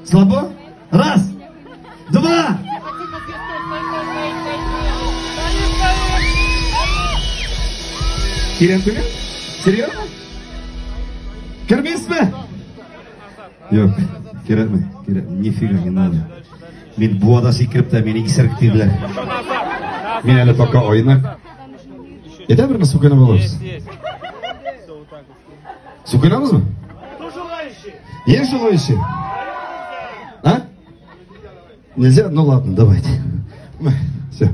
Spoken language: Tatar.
Слабо? Раз, два. Тирән түгел? Серьезно? Кермисезме? Юк, кирәкми, кирәк, нифига не надо. Мин буада сикереп тә мине исерек диделәр. Мин әле пока айнык. Әйдә берне сүкенеп алабыз. Сүкенәбезме? Есть желающие? А? Нельзя? Ну ладно, давайте. Все.